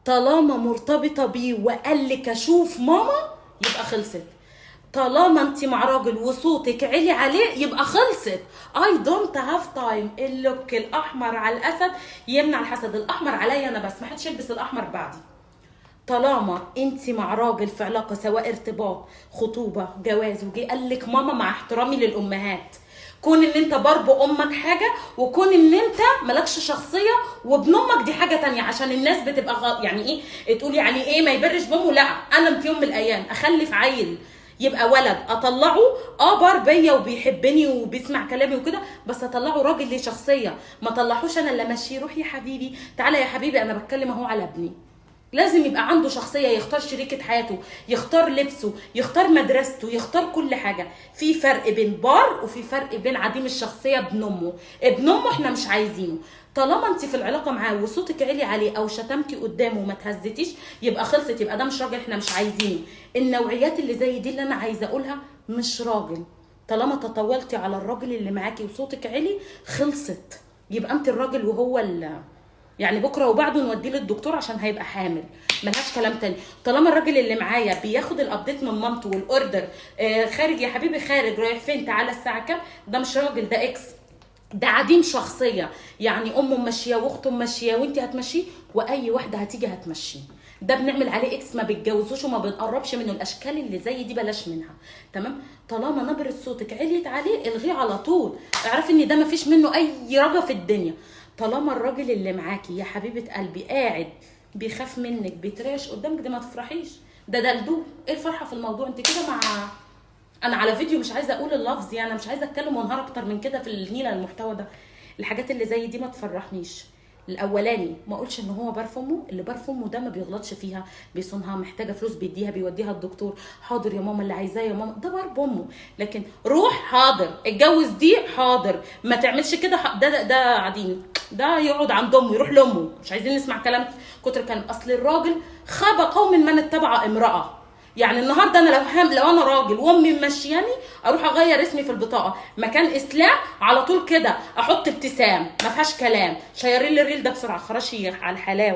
طالما مرتبطة بيه وقال لك اشوف ماما يبقى خلصت. طالما انت مع راجل وصوتك عالي عليه يبقى خلصت. I don't have time. ال look الاحمر على الاسد يمنع الحسد. الاحمر عليا انا بس، ما حدش يلبس الاحمر بعدي. طالما انت مع راجل في علاقة، سواء ارتباط، خطوبه، جواز، وجي قال لك ماما، مع احترامي للامهات، كون ان انت بار بامك حاجة، وكون ان انت مالكش شخصية وابن امك دي حاجة تانية، عشان الناس بتبقى يعني ايه تقول يعني ايه ما يبرش بامه. لا، انا في يوم من الايام اخلف عيل يبقى ولد، اطلعه بار بيا وبيحبني وبيسمع كلامي وكده، بس اطلعه راجل ليه شخصية، ما طلعوش انا اللي امشيه، روح يا حبيبي، تعالى يا حبيبي. انا بتكلم اهو على ابني، لازم يبقى عنده شخصية، يختار شريكة حياته، يختار لبسه، يختار مدرسته، يختار كل حاجة. في فرق بين بار وفي فرق بين عديم الشخصية ابن أمه. ابن أمه احنا مش عايزينه. طالما انت في العلاقة معاه وصوتك عالي عليه او شتمتي قدامه وما تهزتيش يبقى خلصت، يبقى ده مش راجل، احنا مش عايزينه. النوعيات اللي زي دي اللي انا عايزة اقولها مش راجل. طالما تطاولتي على الراجل اللي معاكي وصوتك عالي خلصت، يبقى انت الراجل وهو يعني بكره وبعده نوديه للدكتور عشان هيبقى حامل، ملهاش كلام تاني. طالما الراجل اللي معايا بياخد ال update من مامته وال order، خارج يا حبيبي، خارج رايح فين، تعالى الساعة كام، ده مش راجل، ده X، ده عديم شخصية. يعني امه ماشية واخته ماشية وانت هتمشيه، واي واحدة هتيجي هتمشيه، ده بنعمل عليه X، ما بيتجوزوش وما بنقربش منه. الاشكال اللي زي دي بلاش منها، تمام؟ طالما نبره صوتك عليت عليه الغيه على طول، اعرفي ان ده ما فيش منه اي رجا في الدنيا. طالما الراجل اللي معاكي يا حبيبه قلبي قاعد بيخاف منك، بيترعش قدامك، ده ما تفرحيش، ده دلدول. ايه الفرحة في الموضوع؟ انت كده مع انا على فيديو مش عايزه اقول اللفظ، يعني مش عايزه اتكلم وانهار اكتر من كده في النيله المحتوى ده. الحاجات اللي زي دي ما تفرحنيش. الاولاني ما اقولش ان هو بار فمه، اللي بار فمه ده ما بيغلطش فيها، بيصونها، محتاجه فلوس بيديها، بيوديها الدكتور، حاضر يا ماما اللي عايزاه يا ماما، ده بار بامه. لكن روح حاضر، اتجوز دي حاضر، ما تعملش كده، ده عديم، ده يقعد عند امه، يروح لامه، مش عايزين نسمع كلام كتر كلام. اصل الراجل خاب قوم من اتبع امراة. يعني النهارده انا لو انا راجل وامي ممشياني اروح اغير اسمي في البطاقة مكان اسلام على طول كده، احط ابتسام، ما فيهاش كلام. شيرين لي ال reel ده بسرعة، خراشي على الحلاوة.